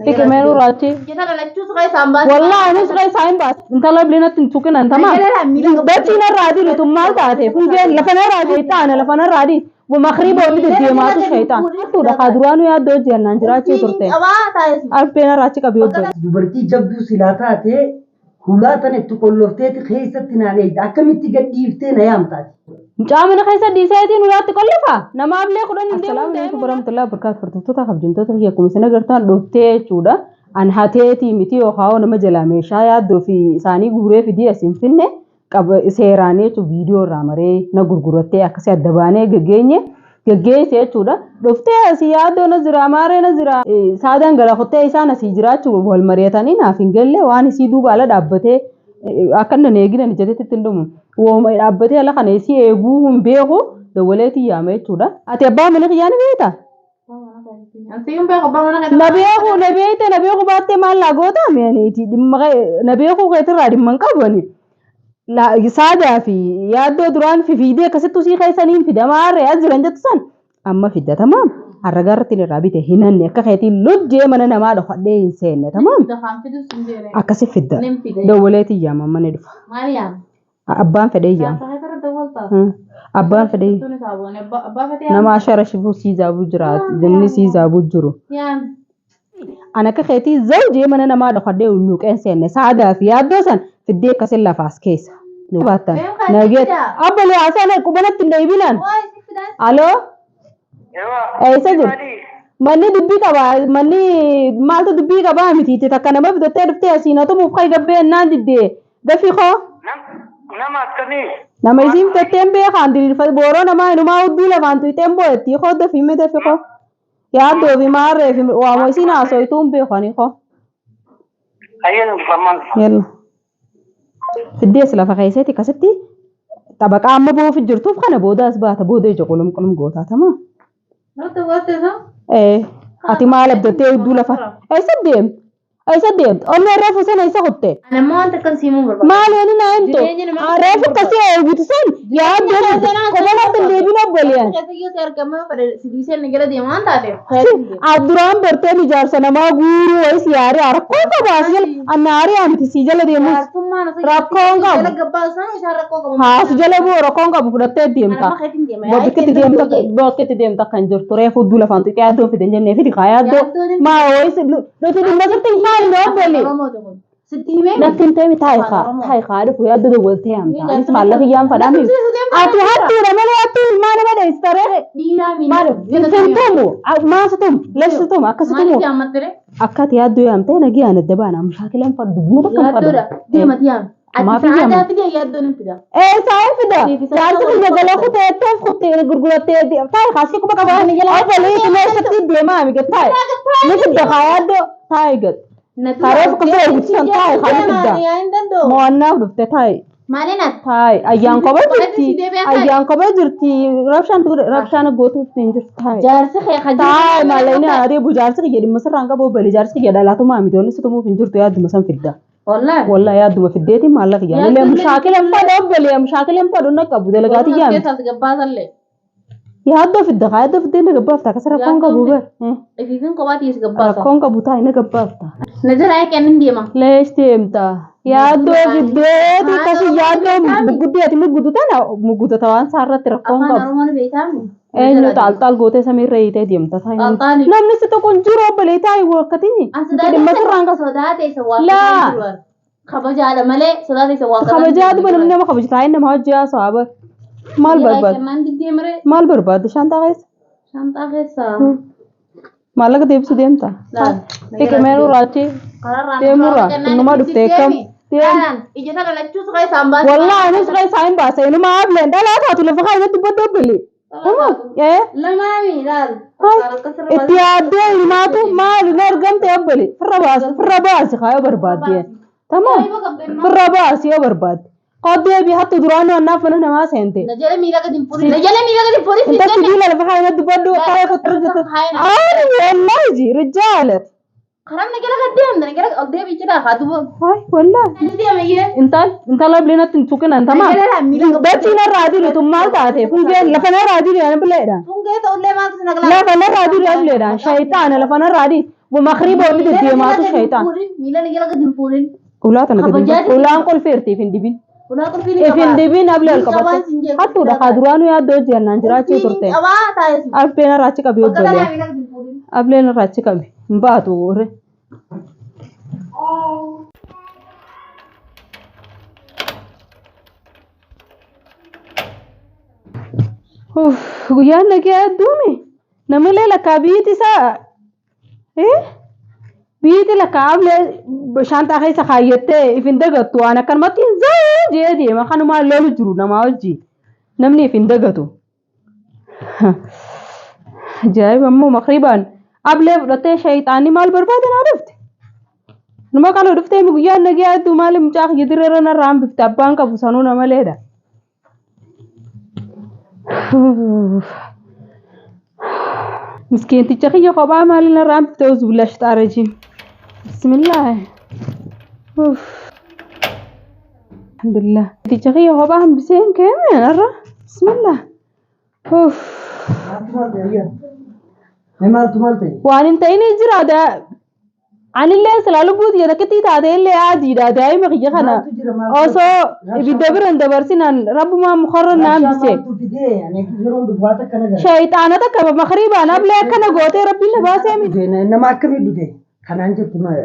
Xiqimee raachi. Wallaahi anis keessaa hin baase. Intala bilinatti hin tuqinan tamaa. Dachii narraa diilu tun maal taate? Fungeen lafa narraa diilu taane lafa narraa diilu. Makriiba olli deddeemaatu shaytaan. Hattuudha kaa duraanuu yaaddoo hojjennaan jiraachuu turte. Alfee narraa achi qabee hojjetu. Dubartii jabduu silaa taate hulaa tana itti qollofteeti keessatti naan eegda. Akkamitti gad dhiiftee na yaamtaati? Mucaa mana keessa dhiiseetiin ulaatti qollifa. Namaaf illee 10 hin deemu. Assalaamu alaikum warahmatullahi wabarakatuh. Hordoftoota kabajamtoota kiyya akkuma isin agartan dhuftee jechuudha. An hateetii miti yookaan nama jalaa meeshaa yaaddoo fi isaanii guuree fidii as hin finne qaba seeraan jechuun viidiyoo irraa maree na gurgurattee akkasii adda baanee gaggeenye gaggeesse jechuudha. Dhuftee asii yaaddoo na jira maaree na jira saadaan gala kuttee isaan asii jiraachuu wal mari'atanii naaf hin galle waan isii duuba ala dhaabbatee akka inni eegina ijjatetti hin dhumu. Wooma dhaabbatee ala kana isii eeguu hin beeku dawwaleetii yaama jechuudha. Ati abbaa mana kiyyaa ni beektaa? Na beeku na beekte na beeku baattee maal naa goota mi'aniiti dhimma na beekuu keetirraa dhimma hin qabu ani. Saadaa fi yaaddoo duraan fifiidee akkasittuu sii keessaniin fidamaa harree as jiran jettu san amma fidda tamaam harragaa irratti irraa bite hin hanne akka keetiin lujjee mana namaa dhokadhee hin seenne tamaam akkasi fidda dawwaleetii yaama amma ni dhufa. Abbaan fedhee yaama. Abbaan fedhee nama ashara shibuu sii zaabuu jira namni sii zaabuu jiru. An akka keetii zawjee mana namaa dhokadhee hulluuqeen seenne saadaa fi yaaddoo san fiddee akkasin lafaas keessa. Baattan nageet abbalee haasaan qubanatti hin deebinaan. Aloo eessa jiru? Manni dubbii qaba manni maaltu dubbii qabaa miti itti takka nama fidattee dhuftee asiin hatumuuf kai gabbee ennaan diddee dafii koo. Nama akkamii? Nama isiin fidatteen beekaan diriirfate booroo namaa inumaa hudduu lafaan tuyxeen boo'ettii koo dafii mee dafii koo. Yaaddoo fi maarree fi waamuu isiin haasoytuu hin beeku ani koo. Ayyeen dhufaman. Yalla. Fiddees lafa keessatti akkasitti xabaqaa amma boof jirtuuf kana booda as baata booda ija qulum qulum gootaa tamaa. Ee ati maal abdattee hudduu lafa eessa deemta? Eessa deemta? Onnee reefu sana eessa kutte? Ani ammoo wanta akkan siimuu barbaada. Maal wani naa himtu? Jireenyi nama Reefu akkasii eegutu san yaaddoo qofa hin deebiin obboleeyyan. Keessa si argamu yoo fedhe si dhiisee inni gara deema waan taateef. Duraan barteen ijaarsa namaa guuruu wayis yaarii rakkoo qaba as jala anna aarii miti sii jala deemus Jaarsummaan osoo rakkoon qabu. jala gabbaa osoo isaan rakkoo qabu. Haas jala bu'u rakkoon qabu fudhattee deemta. Anamma keetiin deema. Bakkitti deemta bakkitti deemta kan jirtu reefu hudduu lafaan tuqee yaaddoo fidan jennee fidi kaa yaaddoo maa wayis nuti dhimma sitti hin kaafne obbolli. Sitti himee. Natti hin ta'e taa'i kaa taa'i kaa dhufu yaaddoo dawwaltee yaamta. Anis maallaqa kiyyaan fadhaa miti. Ati hattuudha malee hattuu ilmaa nama dheessitare. Dhiiraa miila. Maal sin tumu maas tumu leessi tumu akkas tumu Maaliif yaammattire? akka ati yaaddoo yaamtee nagii aan adda baana mushaakilaan fadhu dubbuma takka hin Yaaddoodha. fadhu. Deemati yaam. Ati Maaf hin sa'aadaa yaamne? fide yaaddoon hin fida. Eessaa hin fida? Jaarsi kiyya gala kuteetteef kuttee gurgurattee taa'i kaasii quba qabaa. Obbolii qilleensatti deemaa mi gad taa'i. Ni fidda kaa yaaddoo taa'i gad. Kareef qofaa eegsisan taa'i kaa ni fidda. Mo'annaaf dhufte taa'i. Maaliin ati? Taa'i ayyaan kophee Kopheetti jirti. si deebi'aa taa'i. Ayyaan kophee jirti. Rabshaan rabshaan gootuuf hin jirtu taa'i. Jaarsi kee kan Taa'i maallaqni haadha bu jaarsi kiyya dhimma sirraan qabu obbolee jaarsi kiyya dhalaatumaa miti wanni si tumuuf hin jirtu yaadduma san fidda. Wallaahi. Wallahi yaadduma fiddeetiin maallaqa kiyya. Illee Yaaddoon mushaakila hin fadhu obbolee mushaakila hin fadhu na qabu dalagaatii yaami. Keessaas gabbaasallee. Yaaddoo fidda kaa yaaddoo fiddee na gabbaafta akkas rakkoon qabu bar. Ifiifin kophaatti si gabbaasa. Rakkoon qabu taa'i na gabbaafta. Na jala eeqee inni deema. Leesh deemta. Yaaddoo fiddeeti akkasii yaaddoo mugguddee ati muggudu tana muggudata waan isaa irratti rakkoon Afaan qabu. Oromoo ni beektaami. Eenyu xaalxaal gootee samiirra hiitee deemta taa'i. Xaalxaali. Namni si tokko hin jiru obbolee taa'i wakkatini. An Dhimma sirraan qabu. sodaate isa Laa. waaqataa jiru. Kabajaadha malee sodaate isa waaqataa Kabajaa duba namni nama kabaju taa'ee nama hojii haasawaa bar. Maal barbaadda? Maal diddeemre? Maal barbaadda? Shaantaa keessa? Shaantaa keessa. Maallaqa deebisuu deemta? Laal. Xiqimee raachi Kararraa deemurraa innumaa dhuftee kam? Deem. Ija sana lachuu suqa isaan baase. Wallaahi anis keessaa hin baase inuma ableen dhalaa taatu lafa kaayee dubbadhu obbole. Ee Lamaami laal. itti yaaddee inumaatu maali na argamte obbole firra baasi firra baasi kaayoo barbaadde. Tamam firra baasi yoo barbaadde. Qoddee bi hattu duraanuu annaaf mana namaa seente. Na jala miila gadi hin fuudhin. Na jala miila gadi hin fuudhin. Inta sibiila lafa kaayee dubbadhu kaayee kottu jirtu. Aani wallaahi ji rijaalat. Karaan na jala gad deemta na jala ol deebii jira haa duba. Hai wallaahi. Ni deema iyyee. Intal intala bilinatti hin tuqinan tamam. Dachii narraa diilu tun maal taate fungeen lafa narraa diilu ani bileedha. Fungee ta'ullee maaltu si naglaa. Lafa narraa diilu ani bileedha. Shayxaana lafa narraa diilu. Makriiba wanni deddeemaatu shayxaan. Miila na jala gadi hin fuudhin. Ulaa tana gadi hin Kabajaa bahu. Ulaan qolfeerti if hin dibin. Ulaa qulfii ni If hin qabaa. dibin ablee ol Ni qabaa qabatte. siin jee Hattuudha kaa duraanuu yaaddoo hojjannaan jiraachuu Qulfii turte. ni qabaa taa'e si. Ableen irraa achi qabi Bakka obbolee. tanaa miila gadi hin fuudhin. Ableen irraa achi qabi. Hin baatu warri. Uff, guyyaan nagee adduumi. Namilee lakkaa biyyi isaa biyyi lakkaa ablee shaanxaa keessa kaayyattee if hin dagattu waan akkanumatti hin zaa jee deema kanumaan lolu jiru namaa wajjin namni if hin dagatu. Ajaa'iba ammoo makribaan ablee fudhattee shayxaanni maal barbaade naa dhufte. Numa qaluu dhuftee guyyaan nagee adduu maali mucaa kiyya dirreerra narraa hambifte abbaan qabu sanuu nama maleedha. Miskiinticha kiyya kophaa maali narraa hambifte uzubillah shixaa rajiim. Bismillah. Alhamdulillah. Miskiinticha kiyya kophaa hambiseen keeme narra. Bismillah. Maaltu maal ta'e ayyaa? Mee maaltu maal ta'e? Waan hin ta'in jira anillee silaa lubbuu tiyya takkittii taate illee adiidha daa'ima kiyya kana Maaltu jira maaltu? osoo ibidda bira hin dabarsinaan rabbumaa mukarra na Rabshaa hambise. maaltu fidee? Ani yeroon dubbaa takka na gara. Shayxaana takka makriibaan ablee akkana gootee rabbiin na baasee miti. Dhufe nama akkamii dhufe? Kanaan jettu maal?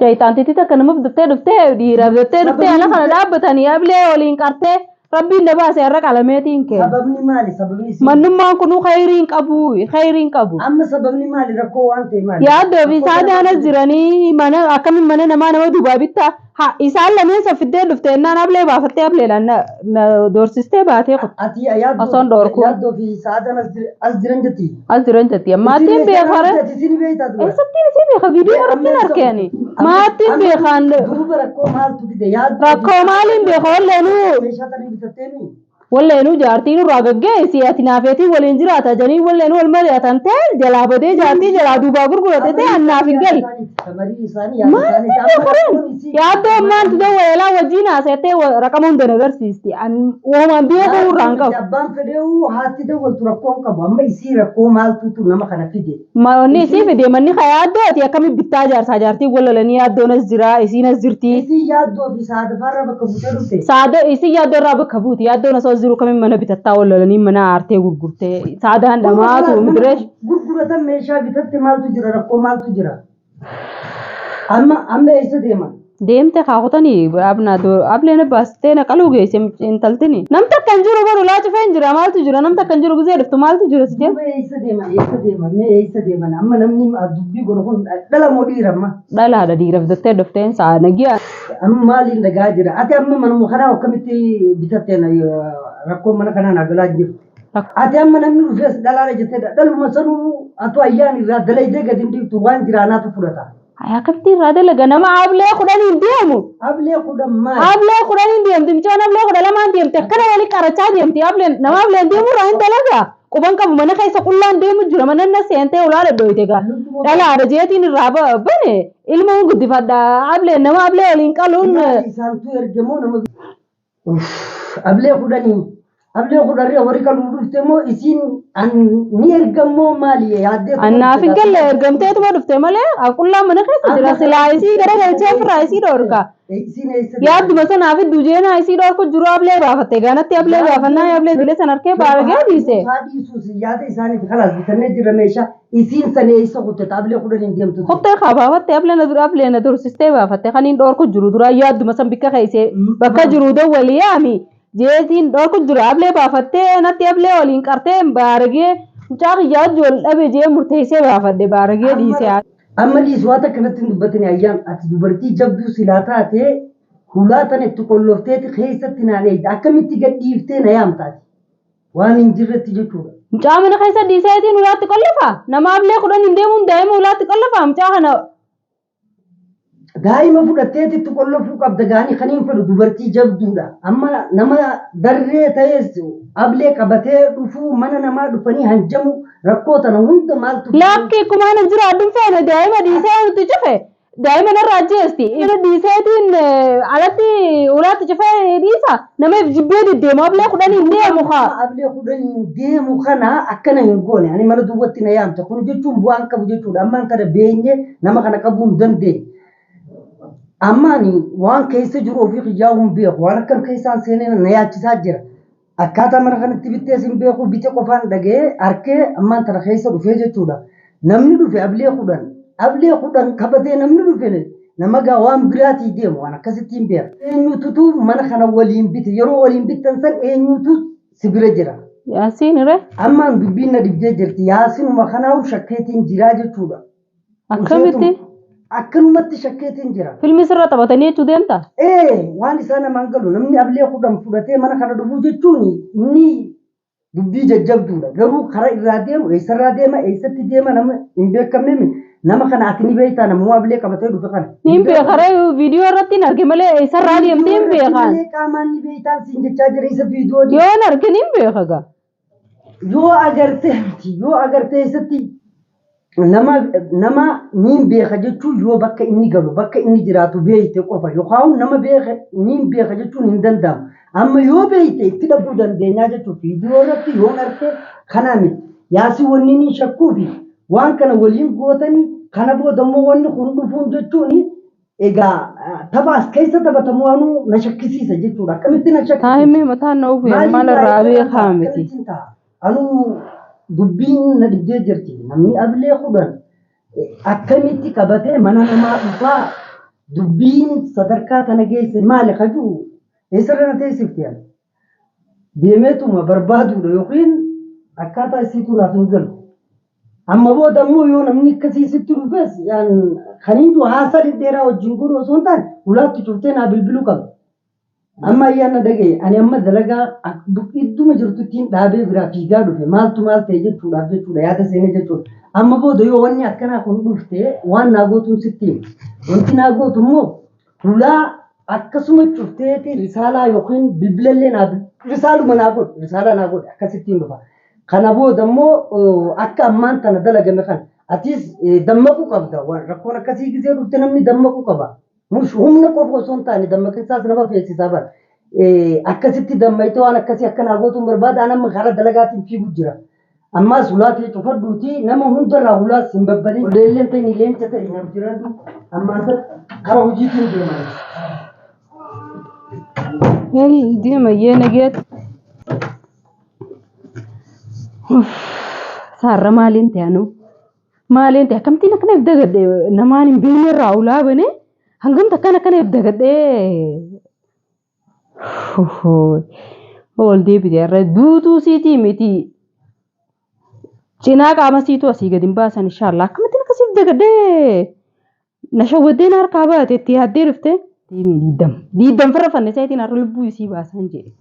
Shayxaantitti takka nama fudhattee dhuftee dhiira fudhattee dhuftee ala kana dhaabbatanii ablee waliin qartee rabbiin na baase har'a qalameetiin kee. Sababni maali? Sababni isii? Mannummaan kunuu khayrii hin qabu khayrii hin qabu. Amma sababni maali? Rakkoo waan ta'e maali? Yaaddoo fi saadaan as jiranii mana akkamiin mana namaa nama duubaa bittaa ha isaan lameen saffiddee dhufte ennaan ablee baafattee ableedhaan na na doorsistee baatee kutte. Ati yaaddoo Osoon dhoorkuu. yaaddoo fi sa'aataan as jir- as jiran jetti. As jiran jetti ammaattiin beekare. Ati isin beektaa dura. Eessattiin isii beeka viidiyoo irratti hin argeeni. Maattiin beekaan Duuba rakkoo maaltu fide? Yaaddoo fi rakkoo maaliin beeka walleenuu meeshaa tanii bitatteemi. walleenuu jaartiin irraa gaggeessi ati naafeetiin waliin jiraata janii walleenuu wal mari'atan ta'e jalaa badee jaartii jalaa duubaa gurgurate ta'e annaaf hin gahi. Samarii isaanii yaada Maal isaanii itti beekareen? Yaaddoo ammaan tudee wayelaa wajjin haasa'attee raqama hunda agarsiisti. Uumamaan beekuu irraa hin qabu. Abbaan fedheewu haatti dawwaltu rakkoo hin qabu. Amma isii rakkoo maaltutu nama kana fide? Manni isii fide manni haa yaaddooti akkami bittaa jaarsaa jaartii wal lolanii yaaddoon as jira isiin as jirti. Isii yaaddoo fi saadafaarra bakka buutee dhufte. Saada isii yaaddoo irraa bakka buuti yaaddoon osoo jiru kamiin mana bitattaa wal lolanii mana aartee gurgurtee saadaan dhamaatu midireesh. Gurguratan meeshaa bitatte maaltu jira rakkoo maaltu jira? Amma amma eessa deeman? Deemte kaakutanii ableen baastee na qaluu geesse intaltini. Namni takka hin jiru baru laa cufee hin jira maaltu jira namni takka hin jiru gizee dhuftu maaltu jira si jedhu. Duuba eessa deeman eessa deeman mee eessa deeman amma namni dubbii godhu kun dhala moo dhiira amma? Dhalaadha dhiira bitattee dhufteen sa'a nagiyaa. Amma maaliin dhagaa jira? Ati amma manuma kanaa akkamitti bitatteen rakkoo mana kanaa naa galaa jirti? Ati amma namni dhufees dhalaadha jettee dhaluma sanuu atu ayyaan irraa dalaydee gadi hin dhiiftu waan jiraanaatu fudhata. Akkamitti irraa dalaga nama ablee kudhaniin deemu. Ablee kudhan maali? Ablee kudhaniin deemti mucaan ablee kudha lamaan deemti akkana waliin qarachaa deemti ableen nama ableen deemu irraa hin dalaga. Quban qabu mana keessa qullaan deemu jira mana na seentee ulaa dhadhooyte gaa. Dhalaadha jeetiin irraa bane ilma hin guddifadha ableen nama ablee waliin qaluun. Maali isaantu ergamoo nama ablee kudhanii ablee kudharree horii qaluu dhufte moo isiin ni ergamoo maali yaaddee Annaaf hin galle ergamteetuma dhufte malee qullaan mana keessa jira silaa isii garagalchee ofirraa isii dhorka. Isiin eessa Yaadduma sanaaf idduu jeenaa isii dhorku jiru ablee baafatte gaanatti ablee baafannaa ablee dilee san harkee baaragee dhiise. Dhiisuus yaada isaaniif kalaas bitannee jira meeshaa isiin sana eessa kutte ablee kudhaniin deemtu. Kottee kaa baafatte ablee na dura ablee na dursistee baafatte kaniin dhorku jiru dura yaadduma san bikka keesse bakka jiru dawwali yaami jeetiin dhorku jiru ablee baafattee natti ablee waliin qartee baaragee mucaa kiyyaa wajji wal dhabe jee murteessee baafadhe baaragee dhiise. Amma dhiisu waan akkanatti hin dubbatin ayyaan ati dubartii jabduu silaa taate hulaa tana itti qollofteeti keessatti naan eegda akkamitti gad dhiiftee na yaamtaati waan hin jirretti jechuudha. Mucaa mana keessa dhiiseetiin ulaatti qollafa nama ablee kudhan hin deemuun daa'ima ulaatti qollafa mucaa kana Daa'ima fudhatteeti itti qollofuu qabda gaanii kan hin fedhu dubartii jabduudha. Amma nama darree ta'es ablee qabatee dhufuu mana namaa dhufanii hanjamu rakkoo tana hunda maaltu Lakki kumaan hin jira addun feene daa'ima dhiisee nuti cufe. Daa'ima narraa ajjeesti. Inni dhiiseetiin alatti ulaatti cufee dhiisa. Nama if jibbee deddeemu ablee kudhaniin deemu kaa. Ablee kudhaniin deemu kana akkana hin goone. Ani mana duwwatti na yaamte. Kun jechuun bu'aan qabu jechuudha. Ammaan tana beenyee nama kana qabuu hin dandeenye. Amma ani waan keessa jiru ofii kiyyaa hin beeku. Waan akkam keessaan seenee na yaachisaa jira. Akkaataa mana kanatti bittees hin beeku. Bite qofaan dhaga'ee arkee ammaan tana keessa dhufee jechuudha. Namni dhufe ablee 10 ablee 10 qabatee namni dhufe nama gaa waan biraatii deemu waan akkasitti hin beeku. Eenyututu mana kana waliin bite yeroo waliin bittan san eenyutu si bira jira. Yaasiin ree? Ammaan dubbiin na dhibdee jirti. Yaasinuma kanaa'u shakkeetiin jiraa jechuudha. Akkamitti? Akkanumatti shakkeetiin jira. Filmi sirra taphatanii jechuu deemta? Ee waan isaa namaan galu namni ablee 10 fudhatee mana kana dhufuu jechuun inni dubbii jajjabduudha. Garuu karaa irraa deemu eessarraa deema eessatti deema nama hin beekamne nama kana ati ni beektaa namuu ablee qabatee dhufe kana. Hin beeka ree viidiyoo irratti hin arge malee eessarraa deemtee hin beekaan. Malee qaamaan ni beektaan siin jechaa jira isa viidiyoo. Yoon argin hin beeka gaa. Yoo agartee miti yoo agartee eessatti nama nama niin beeka jechuun yoo bakka inni galu bakka inni jiraatu beekte qofa yookaan nama beeka niin beeka jechuun hin danda'amu. Amma yoo beekte itti dhaquu dandeenyaa jechuudha. Viidiyoo irratti yoon argte kanaa miti. Yaasii wanni niin shakkuu fi waan kana waliin gootanii kana booda immoo wanni kun dhufuun jechuun egaa tapha as keessa taphatamu waanuu na shakkisiisa jechuudha. Akkamitti na shakkisiisa? Taa'imee mataan na uffee maal irraa beekaa miti. Anuu dubbiin na dhibdee jirti. Namni ablee 10 akkamitti qabatee mana namaa dhufaa dubbiin sadarkaa kana geesse maali kajuu eessarra na teessifti ani. Deemeetuma barbaaduudha yookiin akkaataa isiitu naaf hin galu. Amma booda immoo yoo namni akkasii sitti dhufes kan hin haasaa dhedheeraa wajjin godhu osoo hin taane ulaatti cuftee naa bilbiluu qaba. Amma ayyaana dhagaye ani amma dalagaa idduma jirtuttiin dhaabee biraa fiigaa dhufe maaltu maal ta'e jechuudhaaf jechuudha yaada seenee jechuudha. Amma booda yoo wanni akkanaa kun dhufte waan naa gootuun sitti hima. Wanti naa gootu immoo hulaa akkasuma cufteeti risaalaa yookiin bilbilallee naa risaaluma naa godhu risaalaa naa godhu akkasittiin dhufa. Kana booda immoo akka ammaan tana dalagame kana atis dammaquu qabda. Rakkoon akkasii gisee dhufte namni dammaquu qaba. Mush humna qofa osoo hin taane dammaqinsaas nama feesisaa bara. Akkasitti dammayitee waan akkasii akkanaa gootuun barbaada. Ani amma karaa dalagaatiin fiigu jira. Ammaas hulaa ta'e cufadhuuti nama hundarraa hulaas hin babbalin. Leelleen ta'in leenca ta'e nam jiraadhu. Ammaan karaa hojiitiin deemaa. Deema yee nageet. Saarra maaliin ta'e anuu? Maaliin ta'e akkamittiin akkana if dagadhe namaan hin beekne irraa ulaa banee hangam takkaan akkana if dagadhee ol deebite irra duutuu siitii miti. Cinaa qaama siituu asii gadi hin baasan inshaallah akkamittiin akkasii if dagadhee na shawwaddeen harkaa baate itti yaaddee dhufte. Diidam diidam firra fanniseetiin har'a lubbuu isii baasan jedhe.